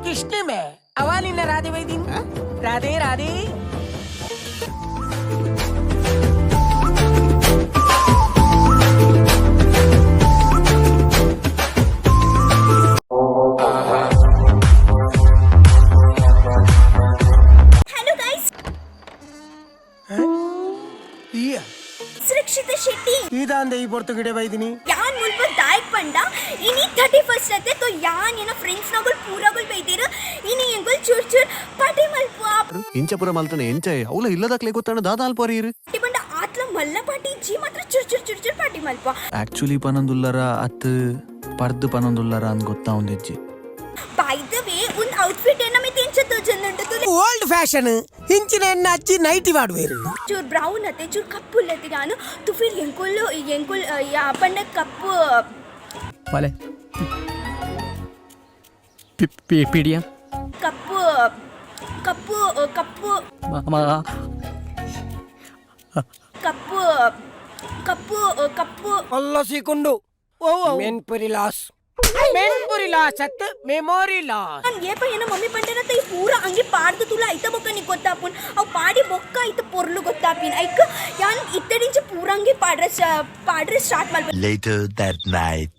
ಕೃಷ್ಣ ಮೇ ಅವ ನಿನ್ನ ರಾಧೆ ವೈದಿನ್ ರಾಧೆ ರಾಧೆ. Hello guys. ಈಯ. ಸುರಕ್ಷಿತ ಶೆಟ್ಟಿ. ಇದಾಂದ ಈ ಪೊರ್ತು ಗಿಡ ಬೈದಿನಿ. ಯಾನ್ ಮುಲ್ಪ ದಾಯಕ್ ಪಂಡ, ಇನಿ 31 ಅತ್ತೆ. ತೋ ಯಾನ್ ಏನ ಫ್ರೆಂಡ್ಸ್ ನಗುಲ್ ಪೂರಗುಲ್ ಬೈದಿರು. ಇನಿ ಎಂಗುಲ್ ಚೂರ್ ಚೂರ್ ಪಾರ್ಟಿ ಮಲ್ಪುವ. ಇಂಚಪುರ ಮಲ್ತನೆ ಎಂಚ ಅವಲ ಇಲ್ಲದಾಕ್ಲೆ ಗೊತ್ತಾಣ ದಾದ ಅಲ್ಪೋರಿ. ಪಾರ್ಟಿ ಪಂಡ ಆತ್ಲ ಮಲ್ಲ ಪಾರ್ಟಿ ಜಿ ಮಾತ್ರ ಚೂರ್ ಚೂರ್ ಚೂರ್ ಚೂರ್ ಪಾರ್ಟಿ ಮಲ್ಪುವ. ಆಕ್ಚುಲಿ ಪನೊಂದುಲ್ಲರ ಅತ್ ಪರ್ದು ಪನೊಂದುಲ್ಲರ ಅಂದ್ ಗೊತ್ತಾਉਂದಿಜ್ಜಿ. ಬೈ the way, ಒಂದು ಔಟ್ಫಿಟ್ ಏನ ಮಿತಿ ಎಂಚ ತೋಜೊಂದುಂಡು ತುಲೆ. ಓಲ್ಡ್ ಫ್ಯಾಷನ್ ಇಂಚಿನ ಎನ್ನ ಅಚ್ಚಿ ನೈಟಿ ಮಾಡುವೇರು. ಚೂರ್ ಬ್ರೌನ್ ಅತ್ತೆ, ಚೂರ್ ಕಪ್ಪು ಅತ್ತೆ. ಯಾನು ತುಫಿರ್ ಎಂಕುಲ್ ಎಂಕುಲ್ ಯಾ ಪಂಡ ಕಪ್ಪು. Vale. PDM. ಕಪ್ಪು ಕಪ್ಪು ಕಪ್ಪು. ಕಪ್ಪು ಕಪ್ಪು ಕಪ್ಪು. ಅಲ್ಲ ಸೀಕೊಂಡು ಮೆನ್ಪುರಿ ಲಾಸ್, ಮೆನ್ಪುರಿ ಲಾಸ್ ಅತ್ ಮೆಮೊರಿ ಲಾಸ್. ನಾನು ಏಪ ಏನ ಮಮ್ಮಿ ಪಂಡನ ಈ ಪೂರ ಅಂಗಿ ಪಾಡ್ದು ತುಲ ಐತ ಬೊಕ್ಕ ನೀ ಗೊತ್ತಾಪುನ್ ಅವು ಪಾಡಿ ಬೊಕ್ಕ ಐತ ಪೊರ್ಲು ಗೊತ್ತಾಪಿನ್. ಐಕ್ ಯಾನ್ ಇತ್ತಡಿಂಚ ಪೂರ ಅಂಗಿ ಪಾಡ್ರೆ ಪಾಡ್ರೆ ಸ್ಟಾರ್ಟ್ ಮಲ್ಪ. Later that night.